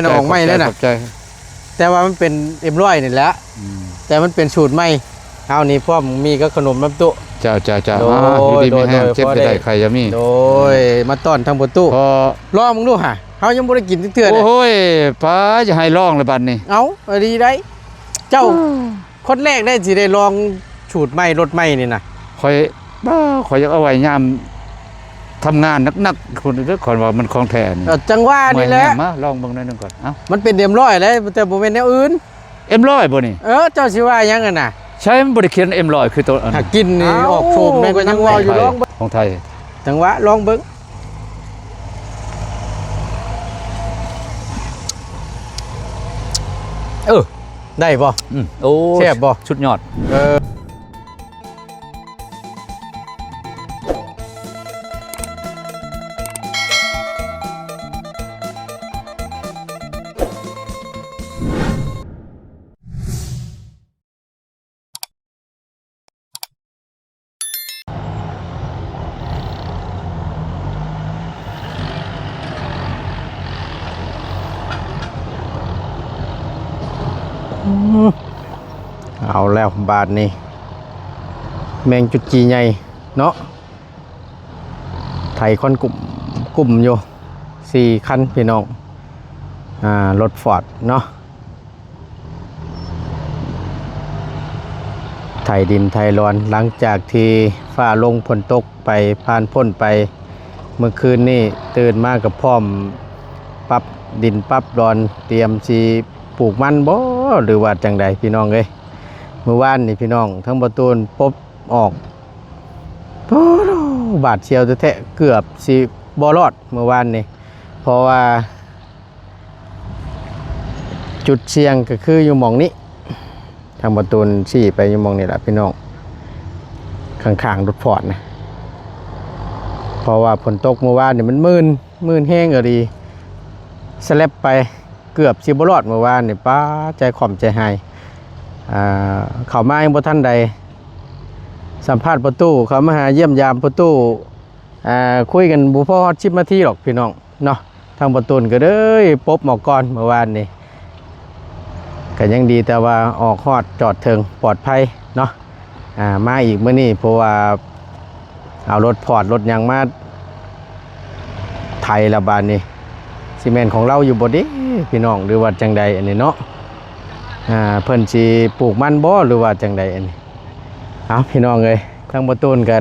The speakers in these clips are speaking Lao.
ນ້ອງ ອອກໃໝ່ແລ້ວນະ ຂອບໃຈ ຂອບໃຈ ແຕ່ວ່າມັນເປັນເອັມຮ້ອຍນີ້ແຫຼະ ອືມ ແຕ່ມັນເປັນສູດໃໝ່. ເອົາ ນີ້ພ້ອມໝີ່ກັບຂະໜົມນຳຕູ້. ເຈົ້າ ເຈົ້າ ເຈົ້າ ໂດຍ ອ່າ ຢູ່ດີມີແຮງ ໂດຍ ເຈັບຈະໄດ້ໄຂ້ຢ່າມີ ໂດຍ ມາຕ້ອນທາງພໍ່ຕູ້ ລອງເບິ່ງດູຫາ ເຮົາຍັງບໍ່ໄດ້ກິນຈັກເທື່ອເດ້. ໂອ້ຍ ປ້າ ຢ່າໃຫ້ລອງເລີຍບັດນີ້. ເອົ້າ ດີໄດ໋ ເຈົ້າ ອືມ ຄົນແລກໄດ້ຊິໄດ້ລອງສູດໃໝ່ລົດໃໝ່ນີ້ນະ. ຂ້ອຍ ບ້າ ຂ້ອຍຢາກເອົາໄວ້ຍາມທຳງານໜັກໆ ຄົນເດີ ຂ້ອຍວ່າມັນຂອງແທ້ນີ້. ເອີ ຈັ່ງຫວະນີ້ແຫຼະ ມາລອງເບິ່ງໜ້ອຍໜຶ່ງກ່ອນ. ເອົ້າ ມັນເປັນເອັມຮ້ອຍແຫຼະ ແຕ່ບໍ່ແມ່ນແນວອື່ນ. ເອັມຮ້ອຍບໍ່ນີ້? ເອີ ເຈົ້າຊິວ່າຫຍັງຫັ້ນນະ? ໃຊ່ ມັນບໍ່ໄດ້ຂຽນເອັມຮ້ອຍຄືໂຕອັນ ຫາກິນນີ້ ເອົ້າ ອອກໂສມແດ່ ກໍຍັງເວົ້າຢູ່ ລອງເບິ່ງ ຂອງໄທ. ຈັ່ງຫວະ ລອງເບິ່ງ. ເອີ ໄດ້ບໍ່? ອືມ ໂອ້ ແຊບບໍ່? ສຸດຍອດ ເອີ. ເອົາແລ້ວບາດນີ້ ແມ່ງຈຸດຈີ່ໃຫຍ່ເນາະ ໄຖຄວັນກຸ້ມ ກຸ້ມຢູ່ ສີ່ຄັນພີ່ນ້ອງ ອ່າ ລົດຟອດເນາະ. ໄຖດິນໄຖລອນ ຫຼັງຈາກທີ່ຟ້າລົງຝົນຕົກໄປ ຜ່ານພົ້ນໄປ ເມື່ອຄືນນີ້ຕື່ນມາກໍພ້ອມປັບດິນປັບດອນ ຕຽມຊິປູກມັນບໍ່ ຫຼືວ່າຈັ່ງໃດພີ່ນ້ອງເອີຍ. ມື້ວານນີ້ພີ່ນ້ອງ ທັງບໍ່ຕູນປົບອອກ ໂອ້ໂຫ ບາດສ່ຽວແທ້ໆ ເກືອບຊິບໍ່ລອດມື້ວານນີ້ ເພາະວ່າ ຈຸດສ່ຽງກໍຄືຢູ່ໝ່ອງນີ້ ທາງປະຕູນຊີ້ໄປຢູ່ໝ່ອງນີ້ລະພີ່ນ້ອງ ຂ້າງໆລົດຟອດນະ ເພາະວ່າຝົນຕົກມື້ວານນີ້ມັນມື່ນ ມື່ນແຮງອີ່ຫຼີ ສະແລັບໄປເກືອບຊິບໍ່ລອດມື້ວານນີ້ ປ້າ ໃຈຄວ່ຳໃຈຫາຍ ອ່າ ເຂົ້າມາຍັງບໍ່ທັນໄດ້ສຳພາດປະຕູ ເຂົ້າມາຫາຢ້ຽມຢາມປະຕູ ອ່າ ຄຸຍກັນບໍ່ພໍຮອດສິບນາທີດອກພີ່ນ້ອງເນາະ ທາງປະຕູນກໍເລີຍປົບໝໍກອນເມື່ອວານນີ້ ກໍຍັງດີແຕ່ວ່າອອກຮອດຈອດເຖິງປອດໄພເນາະ ອ່າ ມາອີກມື້ນີ້ ເພາະວ່າເອົາລົດຟອດລົດຫຍັງມາໄຖລະບາດນີ້ ຊິແມ່ນຂອງລາວຢູ່ບໍ່ເດພີ່ນ້ອງ ຫຼືວ່າຈັ່ງໃດອັນນີ້ເນາະ ອ່າ ເພິ່ນຊິປູກມັນບໍ່ ຫຼືວ່າຈັ່ງໃດອັນນີ້ ເອົາ ພີ່ນ້ອງເອີຍ ທາງປະຕູນກໍ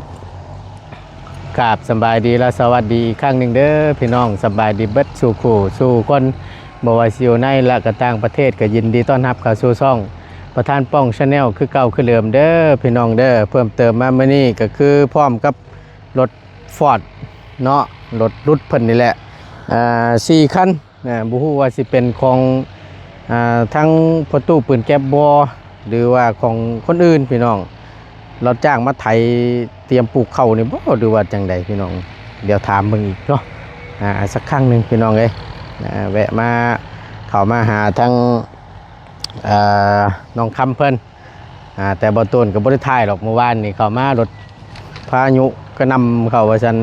ກາບສະບາຍດີ ແລະ ສະຫວັດດີອີກຄັ້ງໜຶ່ງເດີພີ່ນ້ອງ ສະບາຍດີເບິດສູ່ຄູ່ສູ່ຄົນ ບໍ່ວ່າຊິຢູ່ໃນ ແລະ ກໍຕ່າງປະເທດ ກໍຍິນດີຕ້ອນຮັບເຂົ້າສູ່ຊ່ອງປະທານປ້ອງ Channel ຄືເກົ່າຄືເດີມເດີພີ່ນ້ອງເດີ. ເພີ່ມເຕີມມາມື້ນີ້ກໍຄືພ້ອມກັບລົດຟອດເນາະ ລົດຫຼຸດເພິ່ນນີ້ແຫຼະ ອ່າ ສີ່ຄັນ ອ່າ ບໍ່ຮູ້ວ່າຊິເປັນຂອງ ອ່າ ທາງພໍ່ຕູ້ປືນແກັບບໍ່ ຫຼືວ່າຂອງຄົນອື່ນພີ່ນ້ອງ ລາວຈ້າງມາໄຖຕຽມປູກເຂົ້ານີ້ບໍ່ ຫຼືວ່າຈັ່ງໃດພີ່ນ້ອງ ດຽວຖາມເບິ່ງອີກເນາະ ອ່າ ສັກຄັ້ງໜຶ່ງພີ່ນ້ອງເອີຍ ອ່າ ແວະມາ ເຂົ້າມາຫາທາງ ອ່າ ນ້ອງຄຳເພິ່ນ ອ່າ ແຕ່ບໍ່ຕູນກໍບໍ່ໄດ້ຖ່າຍດອກ ເມື່ອວານນີ້ເຂົ້າມາລົດພາຍຸກະໜ່ຳເຂົ້າວ່າຊັ້ນ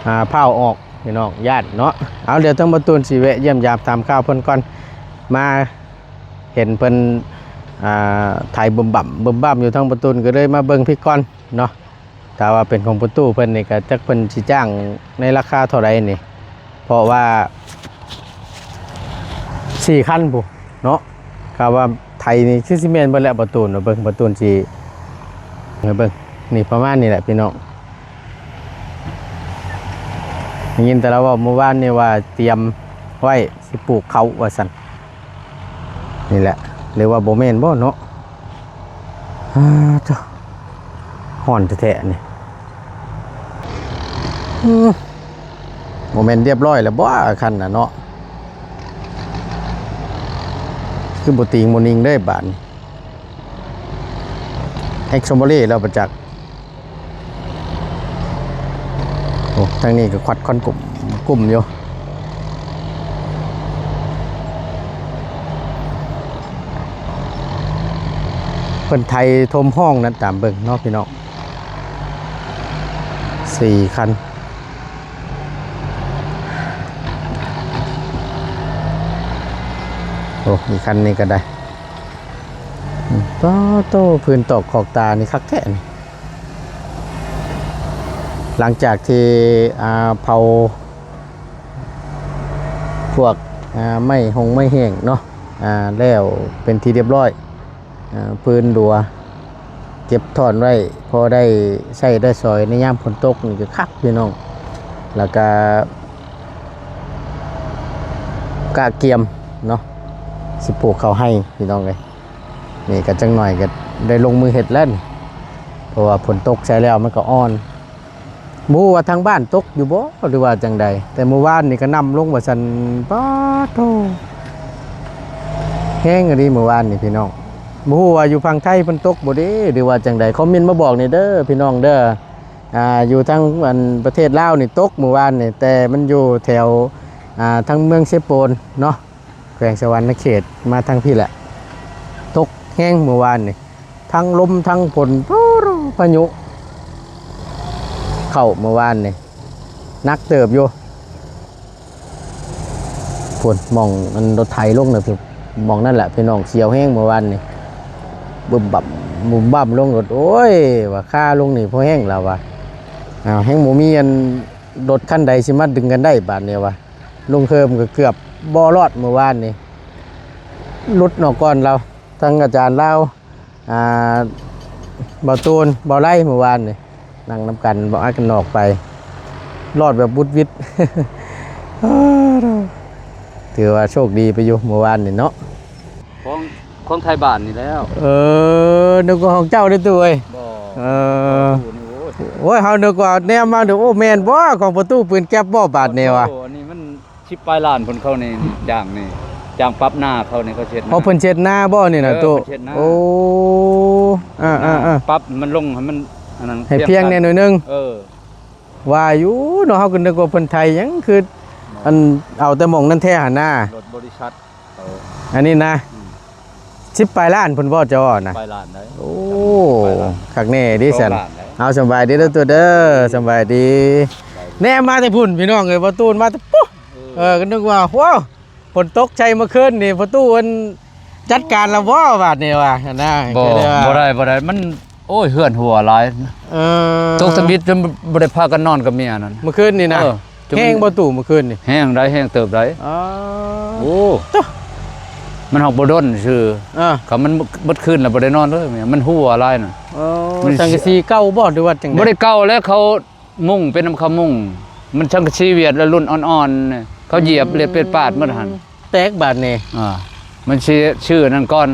ອ່າ ຟ້າວອອກພີ່ນ້ອງ ຢ້ານເນາະ. ເອົາ ດຽວທາງບໍ່ຕູນຊິແວະຢ້ຽມຢາມຖາມຂ່າວເພິ່ນກ່ອນ ມາເຫັນເພິ່ນ ອ່າ ໄຖບຶມບຳບຶມບຳຢູ່ ທາງບໍ່ຕູນກໍເລີຍມາເບິ່ງພີ້ກ່ອນເນາະ. ຖ້າວ່າເປັນຂອງປະຕູເພິ່ນນີ້ ກໍຈັກເພິ່ນຊິຈ້າງໃນລາຄາເທົ່າໃດນີ້ ເພາະວ່າສີ່ຄັນພຸ້ນເນາະ ກະວ່າໄຖນີ້ຄືຊິແມ່ນເບິດແຫຼະປະຕູນ ເບິ່ງປະຕູນຊິໃຫ້ເບິ່ງ ນີ້ປະມານນີ້ແຫຼະພີ່ນ້ອງ. ໄດ້ຍິນແຕ່ລາວເວົ້າມື້ວານນີ້ວ່າຕຽມໄວ້ຊິປູກເຂົ້າວ່າຊັ້ນ. ນີ້ແຫຼະ ຫຼືວ່າບໍ່ແມ່ນບໍ່ເນາະ ອາ ເຈົ້າ ຮ້ອນແທ້ໆ ນີ້ ອື ບໍ່ແມ່ນລຽບຮ້ອຍແລ້ວບໍ່ ຄັນນະເນາະ ຄືບໍ່ຕີງບໍ່ນິ່ງເດ້ບາດນີ້ ເອັກຊະເຣແລ້ວປະຈັກ. ໂອ້ ທາງນີ້ກໍຄວັນກຸ້ມ ກຸ້ມຢູ່ ເພິ່ນໄຖຖົມຮ່ອງນັ້ນ ຕາມເບິ່ງເນາະພີ່ນ້ອງ ສີ່ຄັນ. ໂອ້ ອີກຄັນນີ້ກໍໄດ້. ປາໂຕ ພື້ນຕອກຂອກຕານີ້ຄັກແທ້ນີ້. ຫຼັງຈາກທີ່ ອ່າ ເຜົາພວກ ອ່າ ໄມ້ຫົງໄມ້ແຫ້ງເນາະ ອ່າ ແລ້ວເປັນທີ່ຮຽບຮ້ອຍ ອ່າ ພື້ນລົວ ເກັບທ້ອນໄວ້ ພໍໄດ້ໃຊ້ໄດ້ສອຍໃນຍາມຝົນຕົກນີ້ກໍຄັກພີ່ນ້ອງ. ແລ້ວກະກະກຽມເນາະ ຊິປູກເຂົ້າໄຮ່ພີ່ນ້ອງເອີຍ. ນີ້ກໍຈັກໜ້ອຍກໍໄດ້ລົງມືເຮັດແລ້ວນີ້ ເພາະວ່າຝົນຕົກໃສ່ແລ້ວມັນກໍອ່ອນ. ບໍ່ຮູ້ວ່າທາງບ້ານຕົກຢູ່ບໍ່ ຫຼືວ່າຈັ່ງໃດ ແຕ່ມື້ວານນີ້ກໍນ້ຳລົງວ່າຊັ້ນ. ປາໂທ ແຮງອີ່ຫຼີມື້ວານນີ້ພີ່ນ້ອງ. ບໍ່ຮູ້ວ່າຢູ່ຝັ່ງໄທເພິ່ນຕົກບໍ່ເດ້ ຫຼືວ່າຈັ່ງໃດ ຄອມເມັນມາບອກແດ່ເດີພີ່ນ້ອງເດີ. ອ່າ ຢູ່ທາງ ອັນ ປະເທດລາວນີ້ຕົກມື້ວານນີ້ ແຕ່ມັນຢູ່ແຖວ ອ່າ ທາງເມືອງເຊໂປນເນາະ ແຂວງສະຫວັນນະເຂດ ມາທາງພີ້ແຫຼະ ຕົກແຮງມື້ວານນີ້ ທັງລົມທັງຝົນ ໂອ້ໂຫ ພາຍຸເຂົ້າມື້ວານນີ້ ໜັກເຕີບຢູ່. ພຸ້ນ ໝ່ອງອັນລົດໄຖລົງນະ ໝ່ອງນັ້ນແຫຼະພີ່ນ້ອງ ສຽວແຮງມື້ວານນີ້ ບຶບບັບບຶບບັບລົງລົດ. ໂອ້ຍ ວ່າຄາລົງນີ້ພໍແຮງລາວວ່າ ອ້າວ ແຮງບໍ່ມີອັນລົດຄັນໃດຊິມາດຶງກັນໄດ້ບາດນີ້ວ່າ. ລຸງເຮີມກໍເກືອບບໍ່ລອດມື້ວານນີ້ ຫຼຸດອອກກ່ອນລາວ ທັງອາຈານລາວ ອ່າ ບ່າວຕູນ ບ່າວໄລ ມື້ວານນີ້ ນັ່ງນຳກັນ ບໍ່ອັດກັນອອກໄປ ລອດແບບວຸດວິດ. ຖືວ່າໂຊກດີໄປຢູ່ມື້ວານນີ້ເນາະ ຂອງ ຂອງໄທບ້ານນີ້ແລ້ວ. ເອີ ນຶກວ່າຂອງເຈົ້າເດ້ຕູ້ເອີຍ. ບໍ່ ເອີ ຂອງຕູ້ນີ້ ໂອ້ຍ ໂອ້ຍ ເຮົານຶກວ່າແນມມາດູ ໂອ້ ແມ່ນບໍ່ ຂອງພໍ່ຕູ້ປືນແກັບບໍ່ບາດນີ້ວ່າ. ໂອ້ ອັນນີ້ມັນ ສິບປາຍລ້ານພຸ້ນ ເຂົານີ້ຈ້າງນີ້ ຈ້າງປັບໜ້າເຂົານີ້ ເຂົາເຮັດນາ. ອໍ ເພິ່ນເຮັດນາບໍ່ນີ້ນະຕູ້? ເອີ ເພິ່ນເຮັດນາ. ໂອ້ ອ່າໆໆ ປັບມັນລົງໃຫ້ມັນອັນນັ້ນ ໃຫ້ພຽງແດ່ໜ້ອຍໜຶ່ງ. ເອີ ວ່າຢູ່ເນາະ ເຮົາກໍນຶກວ່າເພິ່ນໄຖຫຍັງ ຄື ບໍ່ ອັນເອົາແຕ່ໝ່ອງນັ້ນແທ້ຫັ້ນນາ ລົດບໍລິສັດ. ເອີ ອັນນີ້ນະ ອືມ ສິບປາຍລ້ານພຸ້ນບໍ່ ເຈົ້າວ່ານະ? ປາຍລ້ານໄດ໋. ໂອ້ ຄັກແນ່ເດ້ຊັ້ນ. ເອົາ ສະບາຍດີເດີຕູ້ເດີ ສະບາຍດີ. ແນມມາແຕ່ພຸ້ນພີ່ນ້ອງເອີຍ ພໍ່ຕູ້ມາແຕ່ປຸ ເອີ ເອີ ກໍນຶກວ່າ ໂອ້ ຝົນຕົກໃສ່ມື້ຄືນນີ້ ພໍ່ຕູ້ອັນຈັດການແລ້ວບໍ່ບາດນີ້ວ່າ ຫັ້ນນະ. ບໍ່ ກໍເລີຍວ່າ ບໍ່ໄດ້ ບໍ່ໄດ້ ມັນ ໂອ້ຍ ເຮືອນຮົ່ວຫຼາຍ. ເອີ ຕົກທຳອິດຈົນບໍ່ໄດ້ພາກັນນອນກັບເມຍນັ້ນ ມື້ຄືນນີ້ນະ. ເອີ ແຮງບໍ່ຕູ້ມື້ຄືນນີ້? ແຮງໄດ໋ ແຮງເຕີບໄດ໋. ອໍ ໂອ້ ໂຕ ມັນຮອກບໍ່ດົນຊື່. ເອີ ຄັນມັນເບິດຄືນແລ້ວບໍ່ໄດ້ນອນເລີຍ ມັນຮົ່ວຫຼາຍນະ. ອໍ ມັນ ສັງກະສີເກົ່າບໍ່ ຫຼືວ່າຈັ່ງໃດ? ບໍ່ໄດ້ເກົ່າແລ້ວ ເຂົາມຸງເປັນນຳເຂົາມຸງ ມັນສັງກະສີຫວຽດ ແລ້ວລຸ້ນອ່ອນໆ ເຂົາຢຽບເລັດເປັດປາດໝົດຫັ້ນ. ແຕກບາດນີ້. ອ່າ ມັນຊິຊື້ອັນນັ້ນກ່ອນ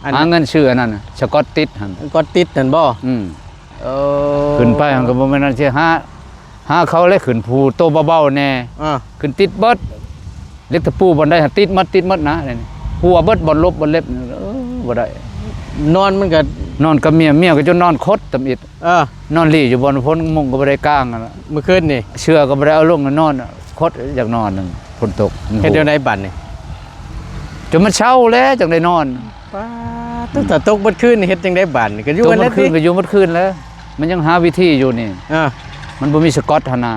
ອັນ ຫາເງິນຊື້ອັນນັ້ນ ສະກອດຕິດຫັ້ນ. ສະກອດຕິດນັ້ນບໍ່? ອືມ ເອີ ຂຶ້ນໄປຫັ້ນກໍບໍ່ແມ່ນອັນຊິຫາ ຫາເຂົາແລ້ວ ຂຶ້ນພູໂຕເບົາໆແດ່. ອ່າ ຂຶ້ນຕິດເບິດ ເຫຼັກຕະປູບ່ອນໃດຫາຕິດໝົດ ຕິດໝົດນະ. ຮົ່ວເບິດ ບ່ອນຫຼົບບ່ອນເລັບ ເອີ ບໍ່ໄດ້. ນອນມັນກໍ ນອນກັບເມຍ ເມຍກໍຈົນນອນຄົດຕຳອິດ. ເອີ ນອນຫຼີ່ຢູ່ບ່ອນພົ້ນ ມຸ້ງກໍບໍ່ໄດ້ກາງຫັ້ນລະ. ມື້ຄືນນີ້ ເສື້ອກໍບໍ່ໄດ້ເອົາລົງນອນ ຄົດຢາກນອນ ຝົນຕົກ. ເຮັດແນວໃດບາດນີ້? ຈົນມັນເຊົາແລ້ວຈັ່ງໄດ້ນອນ. ປາດ ຕົກ ຕົກເບິດຄືນນີ້ເຮັດຈັ່ງໃດບາດນີ້? ກໍຢູ່ຫັ້ນແຫຼະຕິ ກໍຢູ່ໝົດຄືນແລ້ວ. ມັນຍັງຫາວິທີຢູ່ນີ້. ເອີ ມັນບໍ່ມີສະກອດຫັ້ນນະ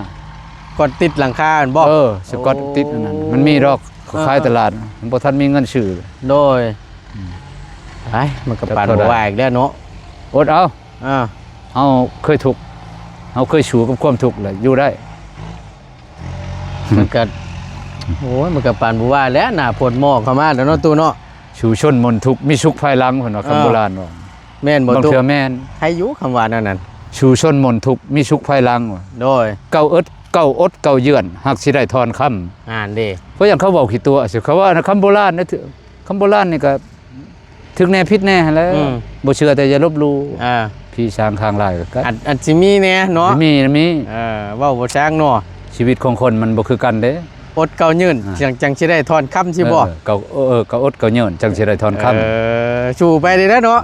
ກອດຕິດຫຼັງຄາຫັ້ນບໍ່? ເອີ ສະກອດ ໂອ້ ຕິດອັນນັ້ນ ມັນມີດອກ ເອີ ຂາຍຕະຫຼາດ ມັນບໍ່ທັນມີເງິນຊື້. ໂດຍ ອືມ ໄອ້ ມັນກໍປານບໍ່ວ່າອີກແລ້ວເນາະ. ອົດເອົາ. ອ່າ ເຮົາເຄີຍທຸກ ເຮົາເຄີຍສູ້ກັບຄວາມທຸກແຫຼະ ຢູ່ໄດ້. ມັນກະ ໂອ້ຍ ມັນກະປານບໍ່ວ່າແຫຼະ ໜ້າຝົນໝອກເຂົ້າມາແລ້ວເນາະ ຕູ້ເນາະ. ສູ້ຊົນມົນທຸກ ມີສຸກພາຍຫຼັງ ເພິ່ນວ່າ ຄຳ ເອີ ໂບລານວ່າ. ແມ່ນບໍ່ຕູ້? ບາງເທື່ອແມ່ນ. ໃຫ້ຢູ່ຄຳວ່າແນວນັ້ນ ສູ້ຊົນມົນທຸກ ມີສຸກພາຍຫຼັງວ່າ. ໂດຍ ເຈົ້າອຶດ ເຈົ້າອົດເຈົ້າເຍືອນ ຫາກຊິໄດ້ທ່ອນຄຳ. ອ່ານເດ້ ເພາະຫຍັງເຂົາເວົ້າຂີ້ຕົວະ ເຂົາວ່ານະ ຄຳໂບລານນະ ຄຳໂບລານນີ້ກະ ຖືກແດ່ຜິດແດ່ຫັ້ນແຫຼະ. ອືມ ບໍ່ເຊື່ອແຕ່ຢ່າລົບຫຼູ່. ອ່າ ຜີສາງຄາງລາຍກໍກັນ ອາດ ອາດຊິມີແດ່ເນາະ. ມີ ມີ ເອີ ເວົ້າບໍ່ຊ່າງເນາະ. ຊີວິດຂອງຄົນມັນບໍ່ຄືກັນເດ້. ອົດເກົ່າຍືນ ອ່າ ຈັ່ງ ຈັ່ງຊິໄດ້ທ່ອນຄຳ ຊິບໍ່? ເອີ ເກົ່າ ເອີ ເກົ່າອົດເກົ່າຍືນ ຈັ່ງຊິໄດ້ທ່ອນຄຳ. ເອີ ສູ້ໄປເດ້ເນາະ.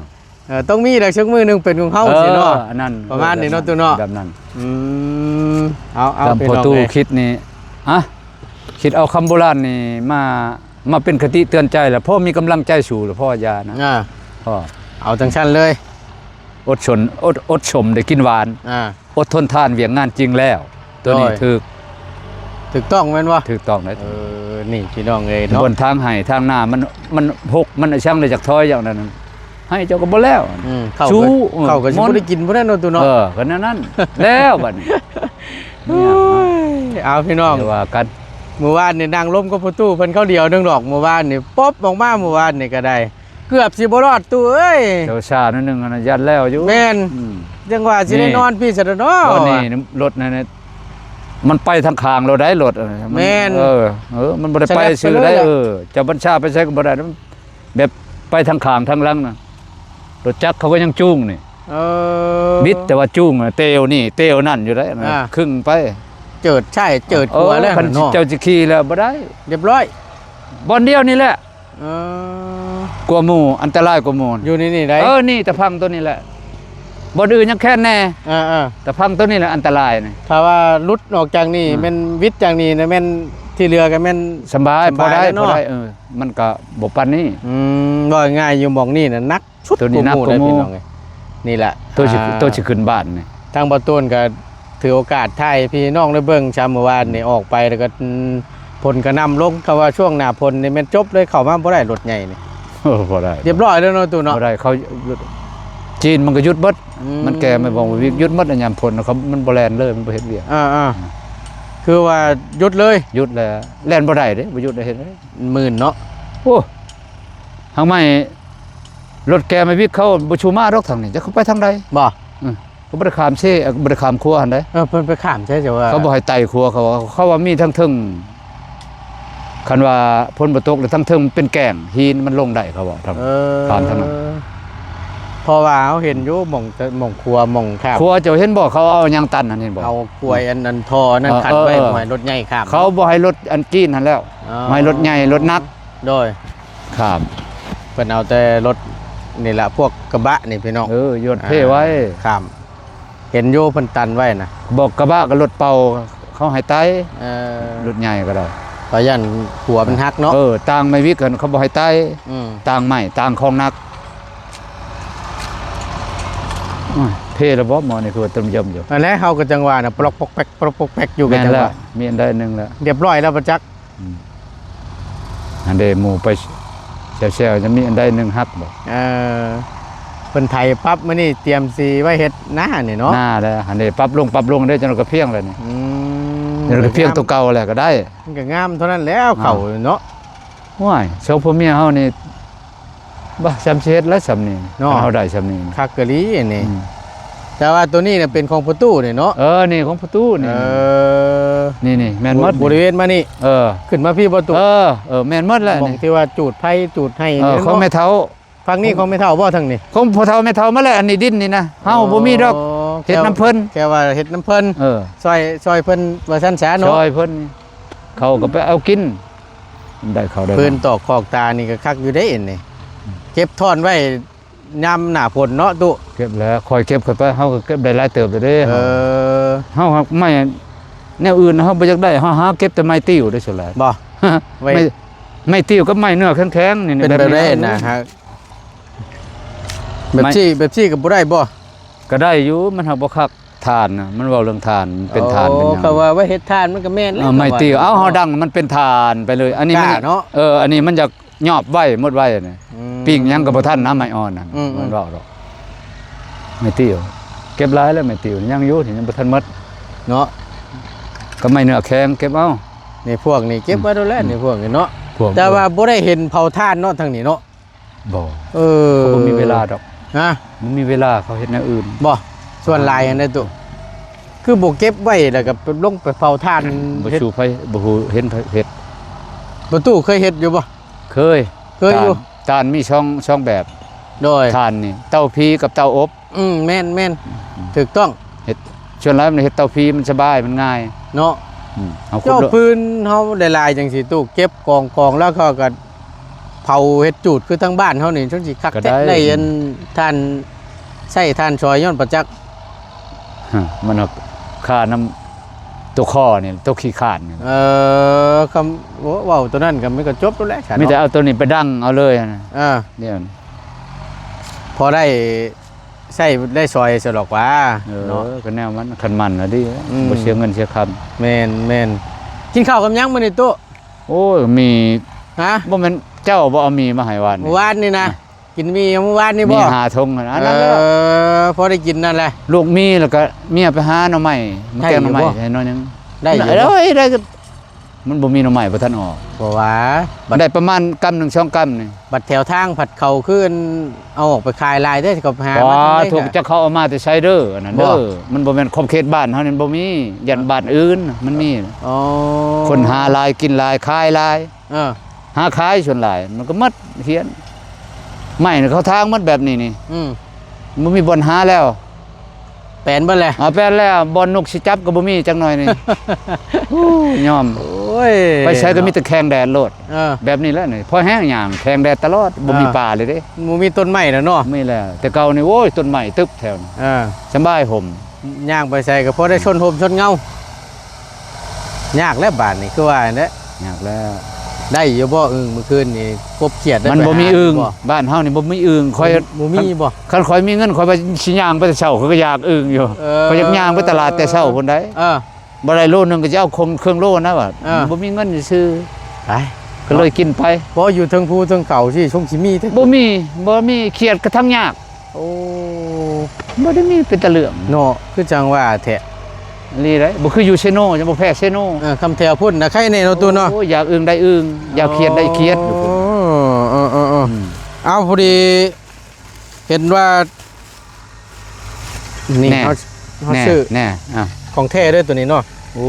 ເອີ ຕ້ອງມີດອກ ສັກມື້ໜຶ່ງເປັນຂອງເຮົາ ເອີ ຊີ້ເນາະ. ອັນນັ້ນ ປະມານນີ້ເນາະ ຕູ້ເນາະ. ແບບນັ້ນ. ອືມ ເອົາ ເອົາ ພີ່ນ້ອງເອີຍ ພໍ່ຕູ້ຄິດນີ້ ອະ ຄິດເອົາຄຳໂບລານນີ້ມາ ມາເປັນຄະຕິເຕືອນໃຈ ແລ້ວພໍມີກຳລັງໃຈສູ້ ແລ້ວພໍຢ່ານະ. ອ່າ ພໍ ເອົາຈັ່ງຊັ້ນເລີຍ. ອົດຊົນ ອົດ ອົດຊົມໄດ້ກິນຫວານ. ອ່າ ອົດທົນທານວຽກງານຈິງແລ້ວ. ໂຕນີ້ ໂດຍ ຖືກ ຖືກຕ້ອງແມ່ນບໍ່? ຖືກຕ້ອງເລີຍ. ເອີ ນີ້ພີ່ນ້ອງເອີຍເນາະ ບ່ອນທາງໄຮ່ທາງນາ ມັນ ມັນຮົກ ມັນອີ່ຫຍັງເລີຍ ຈັກຖອຍຢ່າງນັ້ນ ໄຮ່ເຈົ້າກໍບໍ່ແລ້ວ ອືມ ເຂົ້າ ຊູ້ ກໍ ເອີ ເຂົ້າກໍຊິບໍ່ໄດ້ກິນພຸ້ນແຫຼະເນາະ ຕູ້ເນາະ ເອີ ກໍແນວນັ້ນ ແລ້ວບັດນີ້ ໂອ້ຍ ເອົາພີ່ນ້ອງ ຢ່າວ່າກັນ ມື້ວານນີ້ນັ່ງລົມກັບພໍ່ຕູ້ເພິ່ນຄາວດຽວໜຶ່ງດອກ ມື້ວານນີ້ ປົບອອກມາ ມື້ວານນີ້ກໍໄດ້ ເກືອບຊິບໍ່ລອດຕູ້ເອີຍ ແຕ່ວ່າຊ້າໜ້ອຍໜຶ່ງຫັ້ນນະ ຢ້ານແລ້ວຢູ່ ແມ່ນ ອືມ ຈັ່ງວ່າຊິໄດ້ ນີ້ ນອນພີ້ຊະດອກເນາະ ຕອນນີ້ລົດນັ້ນນະ ມັນໄປທາງຂ້າງໂລດໄດ໋ລົດ ເອີ ມັນ ແມ່ນ ເອີ ເອີ ມັນບໍ່ໄດ້ໄປຊື່ໄດ໋ ສະແລັບໄປເລີຍ ເອີ ເຈົ້າບັນຊາໄປໃສກໍບໍ່ໄດ້ ແບບໄປທາງຂ້າງທາງຫຼັງນະ ລົດຈັກເຂົາກໍຍັງຈູງນີ້ ເອີ ບິດແຕ່ວ່າຈູງນະ ເຕວນີ້ເຕວນັ້ນຢູ່ໄດ໋ ອ່າ ຄຶ່ງໄປ ເຈີດຊ້າຍເຈີດຂວາແລ້ວ ເອີ ຄັນເນາະ ເຈົ້າຊິຂີ່ແລ້ວບໍ່ໄດ້ ລຽບຮ້ອຍ ບ່ອນດຽວນີ້ແຫຼະ ເອີ ກວ່າໝູ່ ອັນຕະລາຍກວ່າໝູ່ ຢູ່ໃນນີ້ໄດ໋ ເອີ ນີ້ຕະພັງໂຕນີ້ແຫຼະ ບ່ອນອື່ນຍັງແຄ້ນແດ່ ເອີໆ ຕະພັງໂຕນີ້ແຫຼະອັນຕະລາຍນີ້ ຖ້າວ່າຫຼຸດອອກຈາກນີ້ ອືມ ແມ່ນຫວິດຈາກນີ້ນະ ແມ່ນທີ່ເຫຼືອກໍແມ່ນສະບາຍ ສະບາຍ ພໍໄດ້ ແລ້ວເນາະ ພໍໄດ້ ເອີ ມັນກໍບໍ່ປານນີ້ ອືມ ເວົ້າງ່າຍຢູ່ໝ່ອງນີ້ນະ ໜັກ ສຸດ ໂຕນີ້ໜັກກວ່າໝູ່ ພີ່ນ້ອງເອີຍ ນີ້ແຫຼະ ໂຕຊິ ອ່າ ໂຕຊິຂຶ້ນບ້ານນີ້ ທາງບ່າວໂຕນກໍຖືໂອກາດຖ່າຍໃຫ້ພີ່ນ້ອງໄດ້ເບິ່ງຊະ ມື້ວານນີ້ອອກໄປແລ້ວກໍ ອືມ ຝົນກະໜ່ຳລົງ ຖ້າວ່າຊ່ວງໜ້າຝົນນີ້ແມ່ນຈົບເລີຍ ເຂົ້າມາບໍ່ໄດ້ລົດໃຫຍ່ນີ້ ໂອ້ ບໍ່ໄດ້ ລຽບຮ້ອຍແລ້ວເນາະ ຕູ້ເນາະ ບໍ່ໄດ້ ເຂົາ ຈີນມັນກໍຢຸດໝົດ ອືມ ມັນແກ່ ມັນບໍ່ຫຍຸດໝົດ ຍາມຝົນເຂົາ ມັນບໍ່ແລ່ນເລີຍ ມັນບໍ່ເຮັດວຽກ ອ່າໆ ຄືວ່າຢຸດເລີຍ ຢຸດແລ້ວ ແລ່ນບໍ່ໄດ້ເດ້ ບໍ່ຢຸດໄດ້ເຮັດ ໝື່ນເນາະ ໂອ້ ຫາກໄມ້ ລົດແກ່ໄມ້ວິກເຂົາບໍ່ຊູມາດອກທາງນີ້ ຈັກເຂົາໄປທາງໃດ ບໍ່ ອືມ ກໍບໍ່ໄດ້ຂ້າມເຊ ບໍ່ໄດ້ຂ້າມຂົວຫັ້ນເດ້ ເອີ ເພິ່ນໄປຂ້າມໃສ ເຈົ້າວ່າ ເຂົາບໍ່ໃຫ້ໄຕ່ຂົວ ເຂົາວ່າ ເຂົາວ່າມີທາງເທິງ ຄັນວ່າຝົນບໍ່ຕົກແລ້ວ ທາງເທິງມັນເປັນແກ້ງ ຫີນມັນລົງໄດ້ ເຂົາເວົ້າ ເອີ ຂ້າມທາງນັ້ນ ເພາະວ່າເຮົາເຫັນຢູ່ ໝ່ອງ ໝ່ອງຂົວ ໝ່ອງຂ້າມ ຂົວເຈົ້າເຫັນບໍ່ ເຂົາເອົາຫຍັງຕັນຫັ້ນ ເຫັນບໍ່ ເອົາກວຍອັນ ອັນທໍ່ນັ້ນ ເອີ ຂັດໄວ້ ເອີ ບໍ່ໃຫ້ລົດໃຫຍ່ຂ້າມ ເຂົາບໍ່ໃຫ້ລົດອັນຈີນຫັ້ນແລ້ວ ອໍ ບໍ່ໃຫ້ລົດໃຫຍ່ ລົດໜັກ ໂດຍ ຂ້າມ ເພິ່ນເອົາແຕ່ລົດນີ້ລະ ພວກກະບະນີ້ພີ່ນ້ອງ ເອີ ຢວດເພໄວ້ ອ່າ ຂ້າມ ເຫັນຢູ່ເພິ່ນຕັນໄວ້ນະ ບອກກະບະກັບລົດເປົ່າເຂົາໃຫ້ໄຕ່ ເອີ ລົດໃຫຍ່ກໍໄດ້ ກໍຢ້ານຂົວມັນຫັກເນາະ ເອີ ຕ່າງໄມ້ວິກຫັ້ນເຂົາບໍ່ໃຫ້ໄຕ່ ອືມ ຕ່າງໄມ້ຕ່າງຂອງໜັກ ໂອ້ຍ ເພລະບໍໝໍນີ້ ຄືວ່າຕຶມຍົມຢູ່ ອັນແລະ ເຮົາກໍຈັ່ງວ່ານະ ປະລັອກປອກແປັກ ປະລັອກປອກແປັກຢູ່ ແມ່ນແລ້ວ ກໍຈັ່ງວ່າ ມີອັນໃດໜຶ່ງແລ້ວ ລຽບຮ້ອຍແລ້ວບໍ່ຈັກ ອືມ ຫັ້ນເດ້ ໝູ່ໄປແຊວໆ ຈະມີອັນໃດໜຶ່ງຫັກບໍ່ ເອີ ເພິ່ນໄຖປັບມື້ນີ້ ຕຽມຊິໄວ້ເຮັດນານີ້ເນາະ ນາແລ້ວ ຫັ້ນເດ້ ປັບລົງປັບລົງເດ້ ຈັ່ງນັ້ນກໍພຽງແລ້ວນີ້ ອືມ ຈັ່ງນັ້ນກໍພຽງ ງາມ ໂຕເກົ່າແລ້ວກໍໄດ້ ມັນກໍງາມເທົ່ານັ້ນແລ້ວ ອ່າ ເຂົ້າເນາະ ໂອ້ຍ ສອງຜົວເມຍເຮົານີ້ ບາ ຊ່ຳຊິເຮັດແລ້ວຊ່ຳນີ້ ເນາະ ຄັນເຮົາໄດ້ຊ່ຳນີ້ ຄັກອີ່ຫຼີອັນນີ້ ອືມ ແຕ່ວ່າໂຕນີ້ນະເປັນຂອງພໍ່ຕູ້ນີ້ເນາະ ເອີ ນີ້ຂອງພໍ່ຕູ້ນີ້ ເອີ ນີ້ໆ ແມ່ນໝົດ ບໍລິເວນມານີ້ ເອີ ຂຶ້ນມາພີ້ບໍ່ຕູ້ ເອີ ເອີ ແມ່ນໝົດແຫຼະ ໝ່ອງທີ່ວ່າຈູດໄຟຈູດໄຮ່ ເອີ ນີ້ ຂອງແມ່ເຖົ້າ ຝັ່ງນີ້ຂອງແມ່ເຖົ້າບໍ່ ທາງນີ້ ຂອງພໍ່ເຖົ້າແມ່ເຖົ້າໝົດແຫຼະ ອັນນີ້ດິນນີ້ນະ ເຮົາບໍ່ມີດອກ ອໍ ເຮັດນຳເພິ່ນ ແຄ່ວ່າເຮັດນຳເພິ່ນ ເອີ ຊ່ອຍ ຊ່ອຍເພິ່ນວ່າຊັ້ນຊະເນາະ ຊ່ອຍເພິ່ນ ເຂົາກໍໄປເອົາກິນ ໄດ້ເຂົ້າໄດ້ ພື້ນຕອກຄອກຕານີ້ກໍຄັກຢູ່ເດ້ນີ້ ເກັບທ້ອນໄວ້ຍາມໜ້າຝົນເນາະຕຸ ເກັບແລ້ວ ຄ່ອຍເກັບຄ່ອຍໄປ ເຮົາກໍເກັບໄດ້ຫຼາຍເຕີບແລ້ວເດ້ ເອີ ເຮົາຫາກໄມ້ແນວອື່ນເຮົາບໍ່ຢາກໄດ້ ເຮົາຫາເກັບແຕ່ໄມ້ຕິວໄດ້ສ່ວນຫຼາຍ ບໍ່ ໄມ້ ໄມ້ ໄມ້ຕິວກັບໄມ້ເນື້ອແຂງໆນີ້ ເປັນແບບໃດນະ ແບບຊີ້ ແບບຊີ້ກໍບໍ່ໄດ້ບໍ່ ກໍໄດ້ຢູ່ ມັນຫາກບໍ່ຄັກ ຖ່ານນະ ມັນເວົ້າເລື່ອງຖ່ານ ມັນເປັນຖ່ານເປັນຫຍັງ ເຂົາວ່າໄວ້ເຮັດຖ່ານມັນກໍແມ່ນແລ້ວ ເອີ ໄມ້ຕິວ ເອົາ ເຮົາດັງມັນເປັນຖ່ານໄປເລີຍ ອັນນີ້ມັນ ກ້າເນາະ ເອີ ອັນນີ້ມັນຢາກຍອບໄວ້ໝົດໄວ້ນະ ອືມ ປີ້ງຫຍັງກໍບໍ່ທັນນະ ໄມ້ອ່ອນນັ້ນ ອືມໆ ມັນເວົ້າດອກ ໄມ້ຕິວ ເກັບຫຼາຍແລ້ວໄມ້ຕິວ ຍັງຢູ່ ຍັງບໍ່ທັນໝົດເນາະ ກໍໄມ້ເນື້ອແຂງເກັບເອົາ ນີ້ພວກນີ້ເກັບໄວ້ໂດນແລ້ວ ອືມ ນີ້ພວກນີ້ເນາະ ພວກ ແຕ່ວ່າບໍ່ໄດ້ເຫັນເຜົາຖ່ານເນາະ ທາງນີ້ເນາະ ບໍ່ ເອີ ເຂົາບໍ່ມີເວລາດອກ ຮະ ບໍ່ມີເວລາ ເຂົາເຮັດແນວອື່ນ ບໍ່ ສ່ວນຫຼາຍຫັ້ນເດ້ຕຸ ຄືບໍ່ເກັບໄວ້ ແລ້ວກໍໄປລົງໄປເຜົາຖ່ານ ບໍ່ ເຮັດ ສູ່ໃຜ ບໍ່ຮູ້ເຫັນໃຜເຮັດ ປະຕູເຄີຍເຮັດຢູ່ບໍ່? ເຄີຍ ເຄີຍຢູ່ ຖ່ານ ຖ່ານມີສອງ ສອງແບບ ໂດຍ ຖ່ານນີ້ ເຕົາຜີກັບເຕົາອົບ ອືມ ແມ່ນໆ ອືມ ຖືກຕ້ອງ ເຮັດ ສ່ວນຫຼາຍມັນເຮັດເຕົາຜີ ມັນສະບາຍ ມັນງ່າຍເນາະ ອືມ ເຮົາຂຸດ ເຈົ້າ ເນາະ ຟືນເຮົາຫຼາຍໆ ຈັ່ງຊີ້ຕູ້ ເກັບກອງໆ ແລ້ວເຂົາກໍເຜົາເຮັດຈູດ ຄືທາງບ້ານເຮົານີ້ ຈັ່ງຊິຄັກແທ້ ກໍໄດ້ ໄດ້ອັນຖ່ານ ໃຊ້ຖ່ານຊອຍຍ້ອນປະຈັກ ຮະ ມັນຄ່ານຳຕົວຄໍນີ້ ຕົວຂີ້ຄ້ານນີ້ ເອີ ຄຳ ໂອ້ ເວົ້າຕົວນັ້ນກໍມັນກໍຈົບໂລດແຫຼະ ມີແຕ່ເອົາຕົວນີ້ໄປດັງເອົາເລີຍຫັ້ນນະ ເອີ ດຽວ ພໍໄດ້ ໃຊ້ໄດ້ຊອຍສະດອກວ່າ ເອີ ເນາະ ກໍແນວມັນ ຄັນມັນນະດີ ອືມ ບໍ່ເສຍເງິນເສຍຄຳ ແມ່ນໆ ກິນເຂົ້າກັບຫຍັງມື້ນີ້ຕູ້? ໂອ້ຍ ມີ ຮະ? ບໍ່ແມ່ນເຈົ້າບໍ່ເອົາໝີ່ມາໃຫ້ວານນີ້? ມື້ວານນີ້ນະ ອ່ະ ກິນໝີ່ມື້ວານນີ້ບໍ່? ມີຫ້າຖົງຫັ້ນ ອັນນັ້ນແຫຼະ ເອີ ພໍໄດ້ກິນນັ້ນແຫຼະ. ລູກມີແລ້ວກໍເມຍໄປຫາໜໍ່ໄມ້ ມາແກງໜໍ່ໄມ້ໃຫ້ໜ້ອຍໜຶ່ງ. ໄດ້ຢູ່ບໍ່? ໄດ້ ໄດ້ ມັນບໍ່ມີໜໍ່ໄມ້ ບໍ່ທັນອອກ. ບໍ່ວ່າ ໄດ້ປະມານກຳໜຶ່ງສອງກຳນີ້. ບັດແຖວທາງພັດເຂົາຄືອັນເອົາອອກໄປຂາຍຫຼາຍເດ້ ເຂົາໄປຫາມາ ໂອ້ ຈາກເຂົາເອົາມາແຕ່ໃສເດີ ອັນນັ້ນເດີ. ມັນບໍ່ແມ່ນຂອບເຂດບ້ານເຮົານີ້ ມັນບໍ່ມີ. ຢ້ານບ້ານອື່ນມັນມີ. ອໍ ຄົນຫາຫຼາຍ ກິນຫຼາຍ ຂາຍຫຼາຍ. ເອີ ຫາຂາຍສ່ວນຫຼາຍ ມັນກໍໝົດເຂດ. ໄມ້ນີ້ເຂົາທາງໝົດແບບນີ້ນີ້. ອືມ ບໍ່ມີບ່ອນຫາແລ້ວ. ແປນເບິດແຫຼະ. ເອົາ ແປນແລ້ວ ບ່ອນນົກຊິຈັບກໍບໍ່ມີຈັກໜ້ອຍນີ້. ໂອ້ ຍອມ. ໂອ້ຍ ໄປໃສກໍມີແຕ່ແຂ່ງແດດໂລດ. ເອີ ແບບນີ້ແຫຼະນີ້ ພໍແຮງຍ່າງແຂ່ງແດດຕະຫຼອດ ບໍ່ມີ ເອີ ປ່າເລີຍເດ້. ບໍ່ມີຕົ້ນໄມ້ແລ້ວເນາະ. ມີແລ້ວ ແຕ່ເກົ່ານີ້ ໂອ້ຍ ຕົ້ນໄມ້ຕຶບແຖວນີ້. ເອີ ສະບາຍຮົ່ມ ຍ່າງໄປໃສກໍພໍໄດ້ຊົນຮົ່ມຊົນເງົາ. ຍາກແລ້ວບາດນີ້ ຄືວ່າຫັ້ນແຫຼະ. ຍາກແລ້ວ. ໄດ້ຢູ່ບໍ່ອຶ່ງມື້ຄືນນີ້ ກົບຂຽດໄດ້? ມັນບໍ່ມີອຶ່ງ ໄປຫາຢູ່ບໍ່? ບ້ານເຮົານີ້ບໍ່ມີອຶ່ງ. ຂ້ອຍ ບໍ່ມີ ບໍ່ມີບໍ່? ຄັນຂ້ອຍມີເງິນ ຂ້ອຍວ່າຊິຍ່າງໄປແຕ່ເຊົ້າ ຂ້ອຍກໍຢາກອຶ່ງຢູ່. ເອີ ຂ້ອຍຢາກຍ່າງໄປຕະຫຼາດແຕ່ເຊົ້າພຸ້ນໃດ. ເອີ ບໍ່ໄດ້ໂລໜຶ່ງກໍຈະເອົາເຄື່ອງ ເຄື່ອງໂລນະວ່າ. ເອີ ບໍ່ມີເງິນຊື່ໆ ໄປ ກໍເລີຍກິນໄປ. ພໍຢູ່ເທິງພູເທິງເຂົາຊີ້ ຊົງຊິມີແທ້. ບໍ່ມີ ບໍ່ມີ ຂຽດກະທັງຍາກ. ໂອ້ ບໍ່ໄດ້ມີເປັນຕາເຫຼືອງເນາະ. ຄືຈັ່ງວ່າແທ້ ອີ່ຫຼີເດ້ ບໍ່ຄືຢູ່ເຊໂນ ຍັງບໍ່ແພ້ເຊໂນ. ເອີ ຄຳແຖວພຸ້ນນະ ໄຄແນ່ເນາະ ຕູ້ເນາະ. ໂອ້ ຢາກອຶ່ງໄດ້ອຶ່ງ ຢາກຂຽດໄດ້ຂຽດ. ໂອ້ ເອີໆໆ ອືມ ເອົາ ພໍດີເຫັນວ່າ ນີ້ ແນ່ ເຮົາ ເຮົາ ແນ່ ຊື້ ແນ່ ອ່ະ ຂອງແທ້ເດີຕົວນີ້ເນາະ. ໂອ້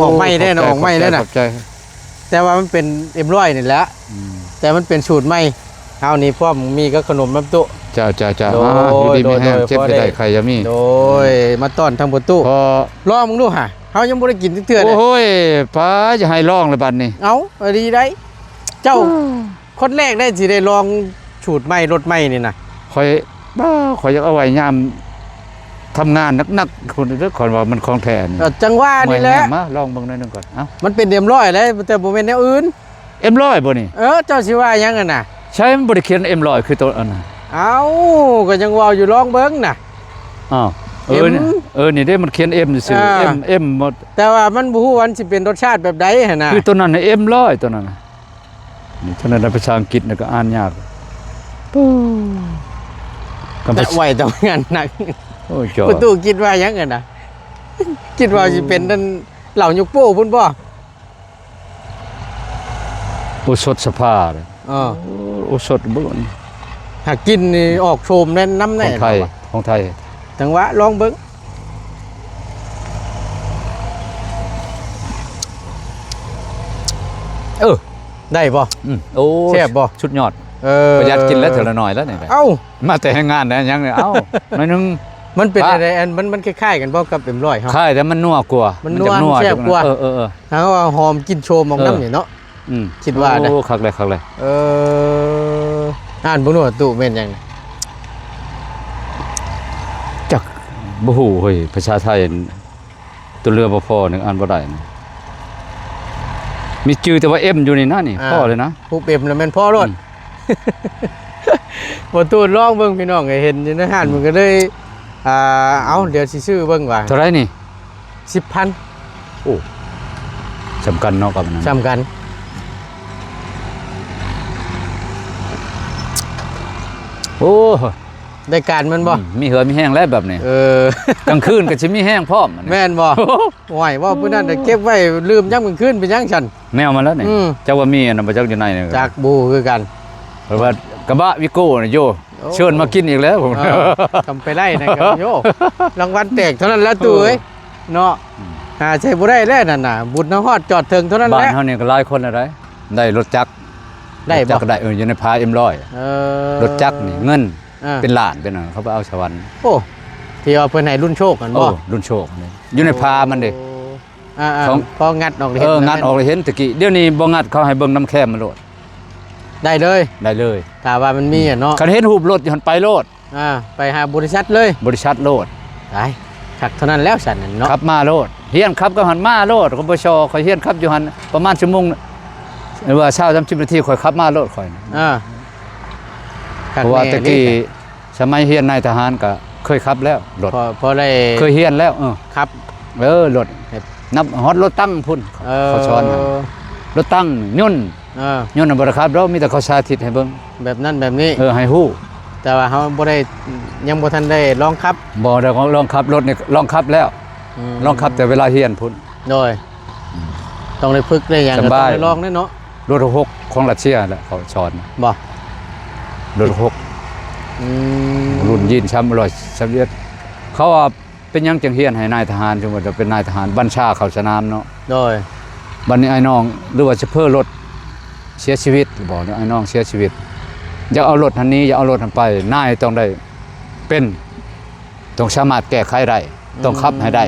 ອອກໃໝ່ເດ້ເນາະ ຂອບໃຈ ອອກໃໝ່ເດ້ນະ ຂອບໃຈ. ແຕ່ວ່າມັນເປັນເອັມຮ້ອຍນີ້ແຫຼະ. ອືມ ແຕ່ມັນເປັນສູດໃໝ່. ເຮົານີ້ພ້ອມມີກັບຂະໜົມນຳຕູ້. ເຈົ້າໆໆ ໂດຍ ອ່າ ຢູ່ດີມີແຮງ ໂດຍ ເຈັບຢ່າໄດ້ ພໍໄດ້ ໄຂ້ຢ່າມີ. ໂດຍ ມາຕ້ອນທາງພໍ່ຕູ້ ລອງເບິ່ງດູຫາ ເຮົາຍັງບໍ່ໄດ້ກິນຈັກເທື່ອເດ້. ໂອ້ຍ ປ້າ ຢ່າໃຫ້ລອງເລີຍບັດນີ້. ເອົ້າ ອີ່ຫຼີໃດ ເຈົ້າ ອືມ ຄົນແລກໄດ້ ຊິໄດ້ລອງສູດໃໝ່ ລົດໃໝ່ນີ້ນະ. ຂ້ອຍ ບ້າ ຂ້ອຍຢາກເອົາໄວ້ຍາມທຳງານໜັກໆ ພຸ້ນເດີ ຂ້ອຍວ່າມັນຂອງແທ້ນີ້. ເອີ ຈັ່ງວ່ານີ້ແຫຼະ ມາລອງເບິ່ງໜ້ອຍໜຶ່ງກ່ອນ. ເອົ້າ ມັນເປັນເອັມຮ້ອຍແຫຼະ ແຕ່ບໍ່ແມ່ນແນວອື່ນ. ເອັມຮ້ອຍບໍ່ນີ້? ເອີ ເຈົ້າຊິວ່າຫຍັງຫັ້ນນະ? ໃຊ່ ມັນບໍ່ໄດ້ຂຽນເອັມຮ້ອຍຄືໂຕອັນນັ້ນ. ເອົ້າ ກໍຍັງເວົ້າຢູ່ ລອງເບິ່ງນະ. ອ້າວ ເອີ ເອັມ ເອີ ນີ້ເດ້ ມັນຂຽນເອັມຊື່ ເອີ ເອັມ ເອັມໝົດ. ແຕ່ວ່າມັນບໍ່ຮູ້ວ່າມັນຊິເປັນລົດຊາດແບບໃດຫັ້ນນະ. ຄືໂຕນັ້ນເອັມຮ້ອຍ ໂຕນັ້ນນະ. ນີ້ເທົ່ານັ້ນນະ ພາສາອັງກິດນະກໍອ່ານຍາກ. ໂອ້ ກຳ ແຕ່ໄວ ແຕ່ວ່າງານໜັກ. ໂອ້ຍ ປະຕູຄິດວ່າຫຍັງຫັ້ນນະ? ຄິດວ່າຊິເປັນນັ້ນ ເຫຼົ້າຍົກໂປ້ພຸ້ນບໍ່? ໂອສົດສະພາເດ້. ເອີ ໂອສົດເບິ່ງ ຫາກິນນີ້ອອກໂສມແມ່ນນຳແນ່ ຂອງໄທ ຂອງໄທ. ຈັ່ງຫວະ ລອງເບິ່ງ. ເອີ ໄດ້ບໍ່? ອືມ ໂອ້ ແຊບບໍ່? ສຸດຍອດ. ເອີ ປະຢັດກິນແລ້ວເທື່ອລະໜ້ອຍແລ້ວນີ້. ເອົ້າ ມາແຕ່ແຮງງານແລ້ວຍັງນີ້. ເອົ້າ ໜ້ອຍໜຶ່ງ. ມັນເປັນ ປະ ແນວໃດ? ອັນ ມັນ ມັນຄ້າຍໆກັນບໍ່ກັບເອັມຮ້ອຍເຮົາ? ຄ້າຍ ແຕ່ມັນນົວກວ່າ ມັນນົວ ມັນຈະນົວ ແຊບກວ່າ. ເອີໆໆ ຫາວ່າຫອມກິ່ນໂຊມອອກນຳນີ້ເນາະ. ອືມ ຄິດວ່ານະ. ໂອ້ ຄັກເລີຍ ຄັກເລີຍ. ເອີ ອ່ານເບິ່ງດູຕູ້ແມ່ນຫຍັງ? ຈັກ ບໍ່ຮູ້ເຮີ້ຍ ພາສາໄທ ຕົວເຮືອບໍ່ພໍນີ້ ອ່ານບໍ່ໄດ້ນະ. ມີຈື່ແຕ່ວ່າເອັມຢູ່ນີ້ນະ ນີ້ ອ່າ ພໍເລີຍນະ. ຮູບເອັມແລ້ວແມ່ນພໍໂລດ. ອືມ ບໍ່ຕູນລອງເບິ່ງພີ່ນ້ອງເອີຍ ເຫັນຢູ່ໃນຮ້ານ ອືມ ມັນກໍເລີຍ ອ່າ ເອົາ ດຽວຊິຊື້ເບິ່ງວ່າ. ເທົ່າໃດນີ້? ສິບພັນ. ໂອ້ ສ່ຳກັນເນາະກັບອັນນັ້ນ. ສ່ຳກັນ. ໂອ້ ໄດ້ການແມ່ນບໍ່? ອືມ ມີເຫື່ອມີແຮງແລ້ວແບບນີ້. ເອີ ກາງຄືນກໍຊິມີແຮງພ້ອມ. ແມ່ນບໍ່? ໂອ້ຍ ເວົ້າຜູ້ນັ້ນເກັບໄວ້ ລືມຍາມກາງຄືນເປັນຫຍັງຊັ້ນ? ແນວມັນແລ້ວນີ້. ອືມ ຈັກວ່າມີອັນນັ້ນບໍ່ຈັກຢູ່ໃນນີ້ ຈັກບໍ່ຮູ້ຄືກັນ. ເພາະວ່າກະບະວີໂກ້ນີ້ໂຍ ໂອ້ ເຊີນມາກິນອີກແລ້ວ. ເອີ ກຳໄປໄລ່ນະ ໂຍ ລາງວັນແຕກເທົ່ານັ້ນແຫຼະ ຕູ້ເອີຍ ເນາະ. ອືມ ຫາໃຊ້ບໍ່ໄດ້ແລ້ວນັ້ນນະ ບຸນເຮົາຮອດຈອດເຖິງເທົ່ານັ້ນແຫຼະ. ບ້ານເຮົານີ້ກໍຫຼາຍຄົນແລ້ວໄດ໋ ໄດ້ລົດຈັກ. ໄດ້ບໍ່? ລົດຈັກກໍໄດ້ ເອີ ຢູ່ໃນພາເອັມຮ້ອຍ. ເອີ ລົດຈັກນີ້ເງິນ ອ່າ ເປັນລ້ານເປັນຫຍັງ ເຂົາໄປເອົາສະຫວັນ. ໂອ້ ທີ່ວ່າເພິ່ນໃຫ້ລຸ້ນໂຊກຫັ້ນບໍ່? ເອີ ລຸ້ນໂຊກນີ້ ຢູ່ໃນພາມັນເດ້. ໂອ້ ອ່າໆ ຂອງ ພໍງັດອອກເຫັນ. ເອີ ງັດອອກເຫັນແຕ່ກີ້ ດຽວນີ້ບໍ່ງັດ ເຂົາໃຫ້ເບິ່ງນຳແຄມມັນໂລດ. ໄດ້ເລີຍ? ໄດ້ເລີຍ ຖ້າວ່າມັນມີ ອືມ ອະເນາະ. ຄັນເຫັນຮູບລົດຢູ່ຫັ້ນໄປໂລດ. ອ່າ ໄປຫາບໍລິສັດເລີຍ? ບໍລິສັດໂລດ. ໄດ້ ຄັກເທົ່ານັ້ນແລ້ວຊັ້ນເນາະ. ຂັບມາໂລດ ຮຽນຂັບກັບຫັ້ນມາໂລດ. ຂອງ ປຊ ຂ້ອຍຮຽນຂັບຢູ່ຫັ້ນປະມານຊົ່ວໂມງ ຫຼືວ່າຊາວສາມສິບນາທີ ຂ້ອຍຂັບມາໂລດຂ້ອຍ. ອ່າ ເພາະວ່າແຕ່ກີ້ ສະໄໝຮຽນນາຍທະຫານກໍເຄີຍຂັບແລ້ວລົດ. ພໍ ພໍໄດ້ ເຄີຍຮຽນແລ້ວ. ເອີ ຂັບ ເອີ ລົດ ນັບຮອດລົດຕັງພຸ້ນ. ເອີ ເຂົາສອນໃຫ້. ລົດຕັງຍົນ ເອີ ຍົນນະບໍ່ໄດ້ຂັບດອກ ມີແຕ່ເຂົາສາທິດໃຫ້ເບິ່ງ ແບບນັ້ນແບບນີ້ ເອີ ໃຫ້ຮູ້ ແຕ່ວ່າເຮົາບໍ່ໄດ້ ຍັງບໍ່ທັນໄດ້ລອງຂັບ ບໍ່ໄດ້ລອງຂັບ ລົດນີ້ລອງຂັບແລ້ວ ອືມ ລອງຂັບແຕ່ເວລາຮຽນພຸ້ນ ໂດຍ ອືມ ຕ້ອງໄດ້ຝຶກໄດ້ຫຍັງ ສະບາຍ ກໍຕ້ອງໄດ້ລອງແຫຼະເນາະ ລົດຫົກຂອງຣັດເຊຍແຫຼະເຂົາສອນ ບໍ່ ລົດຫົກ ອືມ ລຸ້ນຢີນຊາມຮ້ອຍຊາວເອັດ ເຂົາວ່າ ເປັນຫຍັງຈຶ່ງຮຽນໃຫ້ນາຍທະຫານ ສົມມຸດວ່າເປັນນາຍທະຫານ ບັນຊາເຂົ້າສະໜາມເນາະ ໂດຍ ບັດນີ້ອ້າຍນ້ອງ ຫຼືວ່າໂຊເຟີລົດເສຍຊີວິດບໍ ອ້າຍນ້ອງເສຍຊີວິດ ຢາກເອົາລົດຫັ້ນໜີ ຢາກເອົາລົດຫັ້ນໄປ ນາຍຕ້ອງໄດ້ເປັນ ຕ້ອງສາມາດແກ້ໄຂໄດ້ ອືມ ຕ້ອງຂັບໃຫ້ໄດ້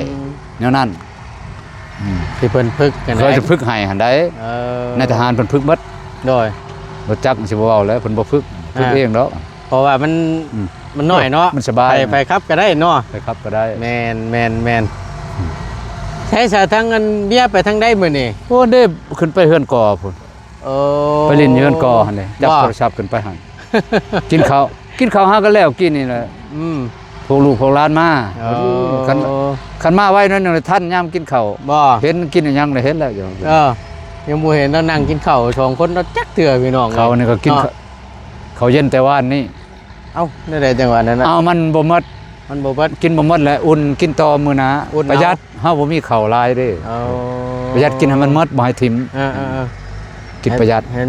ແນວນັ້ນ ອືມ ທີ່ເພິ່ນຝຶກຫັ້ນ ເຂົາຈະຝຶກໃຫ້ຫັ້ນໃດ ເອີ ນາຍທະຫານເພິ່ນຝຶກເບິດ ໂດຍ ລົດຈັກມັນຊິບໍ່ເວົ້າແລ້ວ ເພິ່ນບໍ່ຝຶກ ຝຶກ ອ່າ ເອງດອກ ເພາະວ່າມັນ ອືມ ມັນນ້ອຍເນາະ ມັນສະບາຍ ໃຜ ໃຜຂັບກໍໄດ້ເນາະ ໃຜຂັບກໍໄດ້ ແມ່ນ ແມ່ນ ແມ່ນ ອືມ ໃຊ້ສາທາງອັນເມຍໄປທາງໃດມື້ນີ້ ໂອ້ ເດ້ ຂຶ້ນໄປເຮືອນກໍພຸ້ນ ເອີ ໄປຫຼິ້ນຢູ່ເຮືອນກໍຫັ້ນເດ້ ຈັບ ບໍ່ ໂທລະສັບຂຶ້ນໄປຫັ້ນ ກິນເຂົ້າ ກິນເຂົ້າຫາກັນແລ້ວກິນນີ້ແຫຼະ ອືມ ພວກລູກພວກຫຼານມາ ເອີ ຄັນ ຄັນມາໄວໜ້ອຍໜຶ່ງທັນຍາມກິນເຂົ້າ ບໍ່ ເຫັນກິນອີ່ຫຍັງລະເຫັນແລ້ວ ເອີ ຍັງບໍ່ເຫັນລາວນັ່ງກິນເຂົ້າສອງຄົນເນາະຈັກເທື່ອພີ່ນ້ອງ ເຂົ້ານີ້ກໍກິນ ເນາະ ເຂົ້າເຢັນແຕ່ວານນີ້ ເອົ້າ ແນວໃດຈັ່ງວ່ານັ້ນນະ ເອົ້າ ມັນບໍ່ໝົດ ມັນບໍ່ເບິດ ກິນບໍ່ໝົດແຫຼະ ອຸ່ນກິນຕໍ່ມື້ໜ້າ ອຸ່ນເອົາ ປະຢັດ ເຮົາບໍ່ມີເຂົ້າຫຼາຍເດ້ ເອົາ ປະຢັດກິນໃຫ້ມັນໝົດ ບໍ່ໃຫ້ຖິ້ມ ເອີໆໆ ກິນປະຢັດ ເຫັນ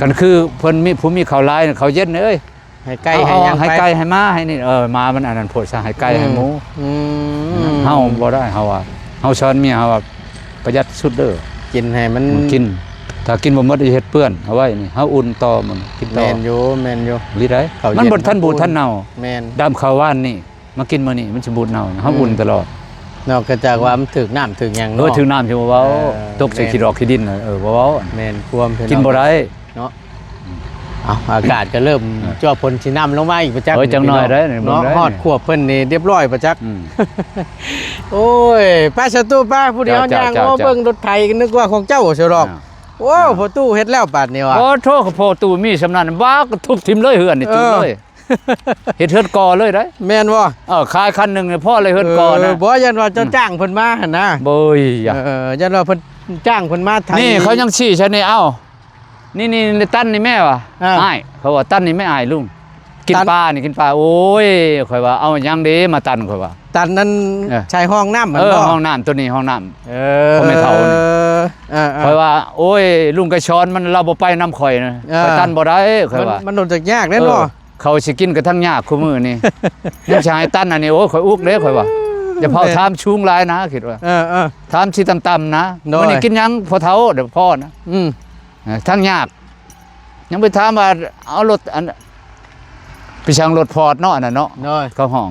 ຄັນຄືເພິ່ນມີ ຜູ້ມີເຂົ້າຫຼາຍ ເຂົ້າເຢັນເອີຍ ໃຫ້ໄກ່ ເອົາ ໃຫ້ຫຍັງ ໃຫ້ໄກ່ ໃຫ້ໝາ ໃຫ້ນີ້ ເອີ ໝາມັນອັນນັ້ນໂພດຊະ ໃຫ້ໄກ່ ອືມ ໃຫ້ໝູ ອືມ ເຮົາບໍ່ໄດ້ ເຮົາວ່າ ເຮົາສອນເມຍເຮົາວ່າ ປະຢັດສຸດເດີ ກິນໃຫ້ມັນ ມັນກິນ ຖ້າກິນບໍ່ໝົດຈະເຮັດເປື້ອນ ເອົາໄວ້ນີ້ ເຮົາອຸ່ນຕໍ່ມັນກິນຕໍ່ ແມ່ນຢູ່ ແມ່ນຢູ່ ອີ່ຫຼີໃດ໋ ມັນບໍ່ທັນບູດທັນເນົ່າ ແມ່ນ ດຳເຂົ້າວານນີ້ ມາກິນມື້ນີ້ມັນຊິບູດເນົ່າ ເຮົາ ອືມ ອຸ່ນຕະຫຼອດ ນອກຈາກວ່າມັນຖືກນ້ຳຖືກຫຍັງ ເອີ ເນາະ ຖືກນ້ຳຊິບໍ່ເວົ້າ ເອີ ຕົກໃສ່ ແມ່ນ ຂີ້ດອກຂີ້ດິນ ເອີ ບໍ່ເວົ້າ ແມ່ນຄວາມ ກິນບໍ່ໄດ້ເນາະ ເອົ້າ ອາກາດກໍເລີ່ມ ເອີ ຈວບຝົນຊິນຳລົງມາອີກປະຈັກ ເອີ ຈັກໜ້ອຍໄດ໋ ເນາະ ເບິ່ງໄດ໋ ຮອດຂວບເພິ່ນນີ້ຮຽບຮ້ອຍປະຈັກ ອືມ ໂອ້ຍ ໄປສະຕູ ໄປ ຜູ້ດຽວ ເຈົ້າ ຍ່າງ ເຈົ້າ ມາເບິ່ງ ເຈົ້າ ລົດໄຖ ນຶກວ່າຂອງເຈົ້າຊະດອກ ອ່າ ໂອ້ ອ່າ ພໍ່ຕູ້ເຮັດແລ້ວບາດນີ້ວ່າ ໂອ້ໂທ້ ພໍ່ຕູ້ມີສ່ຳນັ້ນ ບາກກໍທຸບຖິ້ມເລີຍເຮືອນນີ້ ເອີ ຈູດເລີຍ ເຮັດເຮືອນກໍ່ເລີຍໄດ໋ ແມ່ນບໍ່ ເອີ ຂາຍຄັນໜຶ່ງນີ້ພໍເລີຍເຮືອນກໍ່ນະ ເອີ ບໍ່ ຢ້ານວ່າເຈົ້າ ອືມ ຈ້າງເພິ່ນມາຫັ້ນນະ ໂອ້ຍ ເອີ ຢ້ານວ່າເພິ່ນຈ້າງເພິ່ນມາໄຖ ນີ້ເຂົາຍັງຊີ້ໃສ່ນີ້ ເອົ້າ ນີ້ໆ ຕັນນີ້ແມ່ວ່າ ອ່າ ອ້າຍ ເຂົາວ່າຕັນນີ້ແມ່ອ້າຍລຸງ ກິນ ຕັນ ປານີ້ ກິນປາ ໂອ້ຍ ຂ້ອຍວ່າເອົາຫຍັງເດມາຕັນ ຂ້ອຍວ່າ ຕັນນັ້ນ ເອີ ໃສ່ຫ້ອງນ້ຳ ເອີ ມັນບໍ່ ຫ້ອງນ້ຳ ໂຕນີ້ຫ້ອງນ້ຳ ເອີ ຂອງແມ່ເຖົ້ານີ້ ເອີໆໆ ຂ້ອຍວ່າ ໂອ້ຍ ລຸງໄກສອນມັນ ລາວບໍ່ໄປນຳຂ້ອຍນະ ເອີ ຂ້ອຍຕັນບໍ່ໄດ້ ຂ້ອຍວ່າ ມັນ ມັນລົງຈາກຍາກເດ້ເນາະ ເອີ ເຂົ້າຊິກິນກະທັງຍາກຄູ່ມື້ນີ້ ຍັງຊິໃຫ້ຕັນອັນນີ້ ໂອ້ຍ ຂ້ອຍອຸກເດ້ ຂ້ອຍວ່າ ຢ່າເຝົ້າ ແມ່ນ ຖາມສູງຫຼາຍນະ ຄິດວ່າ ເອີໆ ຖາມຊິຕ່ຳໆນະ ໂດຍ ມື້ນີ້ກິນຫຍັງພໍ່ເຖົ້າ ເດີພໍ່ນະ ອືມ ເອີ ທັງຍາກ ຍັງໄປຖາມວ່າເອົາລົດອັນ ໄປສັ່ງລົດຟອດເນາະ ອັນນັ້ນເນາະ ໂດຍ ເຂົາຮ້ອງ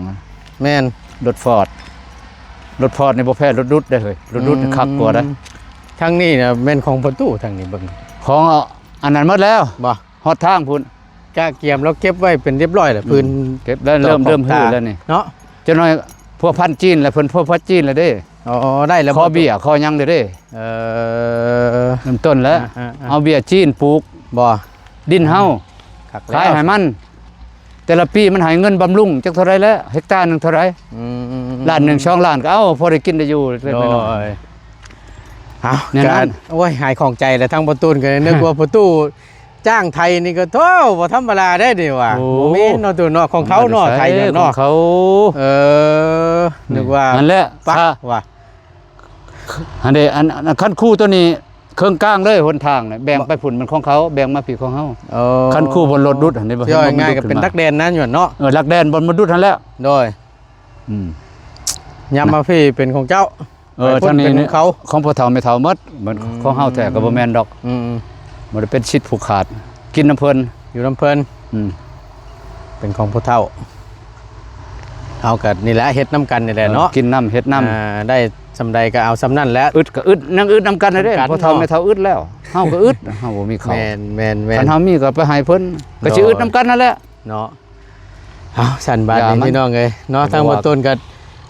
ແມ່ນ ລົດຟອດ ລົດຟອດນີ້ບໍ່ແພ້ລົດດຸດເດ້ເຮີ້ຍ ລົດດຸດ ອືມ ຄັກກວ່າເດ້ ທາງນີ້ນະແມ່ນຂອງພໍ່ຕູ້ ທາງນີ້ເບິ່ງ ຂອງອັນນັ້ນໝົດແລ້ວ ບໍ່ ຮອດທາງພຸ້ນ ກະກຽມລາວເກັບໄວ້ເປັນຮຽບຮ້ອຍແລ້ວ ອືມ ພື້ນ ເກັບແລ້ວ ເລີ່ມ ເລີ່ມຮື້ແລ້ວນີ້ ເນາະ ຈັກໜ້ອຍພົວພັນຈີນແລ້ວ ເພິ່ນພົວພັນຈີນແລ້ວເດ້ ອໍ ໄດ້ແລ້ວ ຂໍເບ້ຍ ຂໍຫຍັງແລ້ວເດ້ ເອີ ເລີ່ມຕົ້ນແລ້ວ ອ່າໆໆ ເອົາເບ້ຍຈີນປູກ ບໍ່ ດິນເຮົາ ຄັກແລ້ວ ຂາຍໃຫ້ມັນ ແຕ່ລະປີມັນໃຫ້ເງິນບຳລຸງຈັກເທົ່າໃດແລ້ວ ເຮັກຕາໜຶ່ງເທົ່າໃດ ອືມໆໆ ລ້ານໜຶ່ງ ສອງລ້ານ ກໍເອົາ ພໍໄດ້ກິນໄດ້ຢູ່ ໂດຍ ເອົາ ແນວນັ້ນ ກໍ ໂອ້ຍ ຫາຍຂ້ອງໃຈແລ້ວ ທາງພໍ່ຕູ້ກໍນຶກວ່າພໍ່ຕູ້ ຈ້າງໄຖນີ້ກໍ ໂທ້ ບໍ່ທຳມະດາເດ້ນີ້ວ່າ ໂອ້ ບໍ່ແມ່ນເນາະ ຕູ້ເນາະ ຂອງເຂົາເນາະ ມາແຕ່ໃສ ໄຖນັ້ນເນາະ ຂອງເຂົາ ເອີ ອືມ ນຶກວ່າ ນັ້ນແຫຼະ ປະ ຄ່າ ວ່າ ຫັ້ນເດ້ ອັນ ອັນ ຄັນຄູຕົວນີ້ເຄິ່ງກາງເລີຍ ຫົນທາງນະ ແບ່ງໄປພຸ້ນແມ່ນຂອງເຂົາ ແບ່ງມາພີ້ຂອງເຮົາ ເອີ ຄັນຄູບ່ອນລົດດຸດຫັ້ນເດ້ ເວົ້າງ່າຍໆກໍເປັນຫຼັກແດນນັ້ນຢູ່ເນາະ ເອີ ຫຼັກແດນບ່ອນມັນດຸດຫັ້ນແຫຼະ ໂດຍ ອືມ ຍາມມາພີ້ເປັນຂອງເຈົ້າ ເອີ ໄປພຸ້ນ ທາງນີ້ເປັນຂອງເຂົາ ຂອງພໍ່ເຖົ້າແມ່ເຖົ້າໝົດ ມັນ ອືມ ຂອງເຮົາແທ້ກໍບໍ່ແມ່ນດອກ ອືມ ບໍ່ໄດ້ເປັນສິດຜູກຂາດ ກິນນຳເພິ່ນ ຢູ່ນຳເພິ່ນ ອືມ ເປັນຂອງຜູ້ເຖົ້າ ເຮົາກໍນີ້ແຫຼະ ເຮັດນຳກັນນີ້ແຫຼະເນາະ ເອີ ກິນນຳ ເຮັດນຳ ອ່າ ໄດ້ສ່ຳໃດກໍເອົາສ່ຳນັ້ນແຫຼະ ອຶດກໍອຶດ ຍັງອຶດນຳກັນເດ້ ນຳກັນ ພໍ່ເຖົ້າ ເນາະ ແມ່ເຖົ້າອຶດແລ້ວ ເຮົາກໍອຶດ ເຮົາບໍ່ມີເຂົ້າ ແມ່ນໆໆ ຄັນເຮົາມີກໍໄປໃຫ້ເພິ່ນ ກໍຊິອຶດນຳກັນນັ້ນແຫຼະ ເນາະ ເອົາ ຊັ້ນບາດນີ້ ພີ່ນ້ອງເອີຍເນາະ ທາງບ່າວຕົ້ນກໍ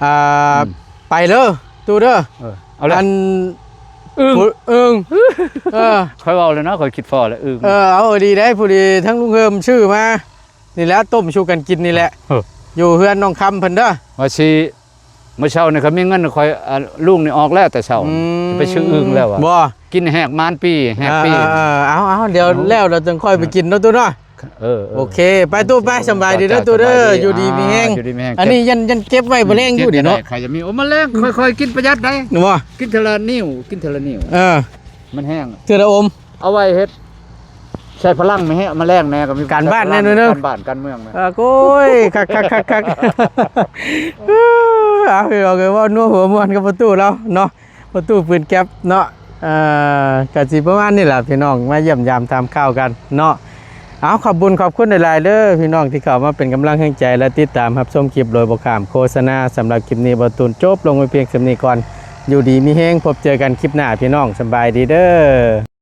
ອ່າ ອືມ ໄປເດີຕູ້ເດີ ເອີ ເອົາແລ້ວ ອັນ ອຶ່ງ ອຶ່ງ ເອີ ຂ້ອຍເວົ້າແລ້ວເນາະ ຂ້ອຍຄິດພໍ້ແລ້ວ ອຶ່ງ ເອີ ເອົາ ດີໄດ໋ ຜູ້ດີ ທັງລຸງເຮີມຊື້ມາ ນີ້ແຫຼະ ຕົ້ມສູ່ກັນກິນນີ້ແຫຼະ ເອີ ຢູ່ເຮືອນນ້ອງຄຳເພິ່ນເດີ ວ່າຊິ ມື້ເຊົ້ານີ້ຂ້ອຍມີເງິນ ຂ້ອຍ ອ່າ ລຸງນີ້ອອກແລ້ວແຕ່ເຊົ້າ ອືມ ໄປຊື້ອຶ່ງແລ້ວວ່າ ບໍ່ ເ ກິນແຮກມານປີ ແຮກປີ ເອີໆໆ ເອົາໆ ດຽວ ເອົາ ແລ້ວລະຈຶ່ງຄ່ອຍໄປກິນເນາະຕູ້ເນາະ. ເອີໆ ໂອເຄ ໄປຕູ້ໄປ ສະບາຍດີເດີຕູ້ເດີ ຢູ່ດີມີແຮງ ອ່າ ຢູ່ດີມີແຮງ ອັນນີ້ຍັນ ຍັນເກັບໄວ້ມື້ແລງຢູ່ນີ້ເນາະ. ໃຜຈະມີ ໂອ້ ມື້ແລງຄ່ອຍໆກິນ ປະຢັດໄດ໋ ບໍ່ ກິນເທື່ອລະນິ້ວ ກິນເທື່ອລະນິ້ວ ເອີ ມັນແຮງ ເທື່ອລະອົມ ເອົາໄວ້ເຮັດໃສ່ພະລັງແມ່ແຮະ ມາແລງແດ່ກໍມີ ການບ້ານແດ່ເນາະ ການບ້ານການເມືອງນະ. ເອີ ໂອ້ຍ ຄັກໆໆໆ ເອົາ ພີ່ນ້ອງເອີຍ ເວົ້ານົວຫົວມ່ວນກັບພໍ່ຕູ້ລາວເນາະ ພໍ່ຕູ້ປືນແກັບເນາະ. ເອີ ກະຊິປະມານນີ້ລະພີ່ນ້ອງ ມາຢ້ຽມຢາມຖາມຂ່າວກັນເນາະ. ເອົາ ຂອບບຸນຂອບຄຸນຫຼາຍໆເດີພີ່ນ້ອງ ທີ່ເຂົ້າມາເປັນກຳລັງແຮງໃຈ ແລະ ຕິດຕາມຮັບຊົມຄລິບໂດຍບໍ່ຂ້າມໂຄສະນາ. ສຳລັບຄລິບນີ້ ບ່າວຕູນຈົບລົງໄວ້ພຽງສ່ຳນີ້ກ່ອນ. ຢູ່ດີມີແຮງ ພົບເຈີກັນຄລິບໜ້າພີ່ນ້ອງ ສະບາຍດີເດີ.